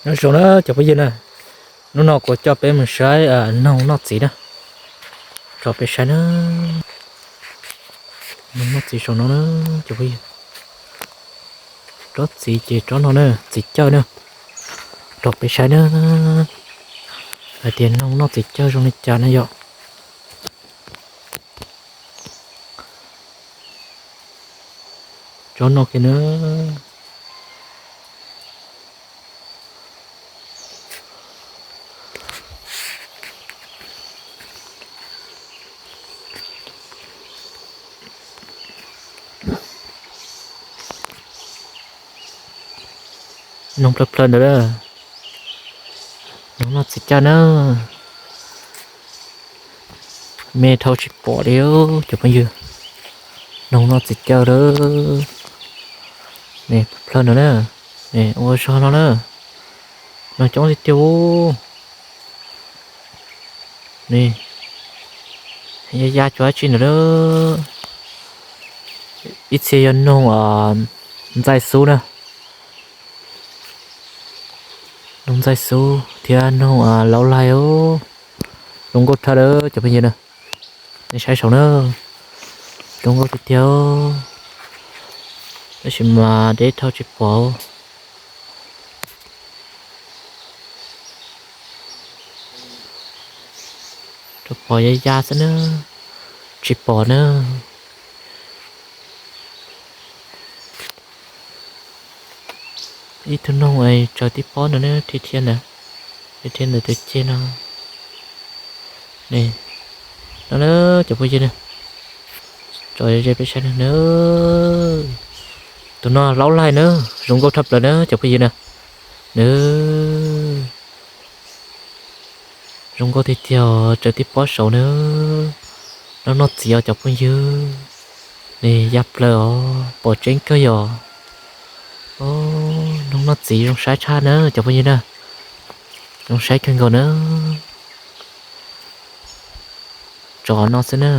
Nyob zoo na cov phooj ywg na, hnub no kuv coj peb mus saib noog noj txiv na, tso peb saib na. Noog noj txiv saum no na cov phooj ywg. Tsob txiv ces tsob no na, txiv cawj na, rau peb saib na, hais tias noog noj txiv cawj zoo li cas na yom. Tsob no kiag na. Noog plawg plawg ntawd, noog noj txiv cawj na. Me dhau tsis pom li cov phooj ywg, noog noj txiv cawj lawm. Plawg no na, ua zog no na, noog coob tiag tiag. Ya ya cov dab tsi ntawd, ib txhia yog noog ntxaij xub na, noog ntxaij xub thiab noog laub laig. Zoo nkauj thawj lawm cov phooj ywg na, nej saib saum na, zoo nkauj tiag tiag, tab sis mas deb dhau tsis pom. Rau pom ya ya xwb na, tsis pom na. Ib tug noog tsaws tib pob no na, dhia dhia ntawd, dhia dhia ntawm tus ceg no. No na cov phooj ywg na, tso ze peb saib na. Tus no laub laig na, zoo nkauj thaj plaws na cov phooj ywg na. Nws zoo nkauj tiag tiag, tsaws tib pob saud na. Noog noj txiv os cov phooj ywg. Nws ya plaws os, pom tseeb kawg yom. Noog noj txiv zoo saib tshaj na cov phooj ywg na. Zoo saib kawg nkaus na. Tso no xwb na.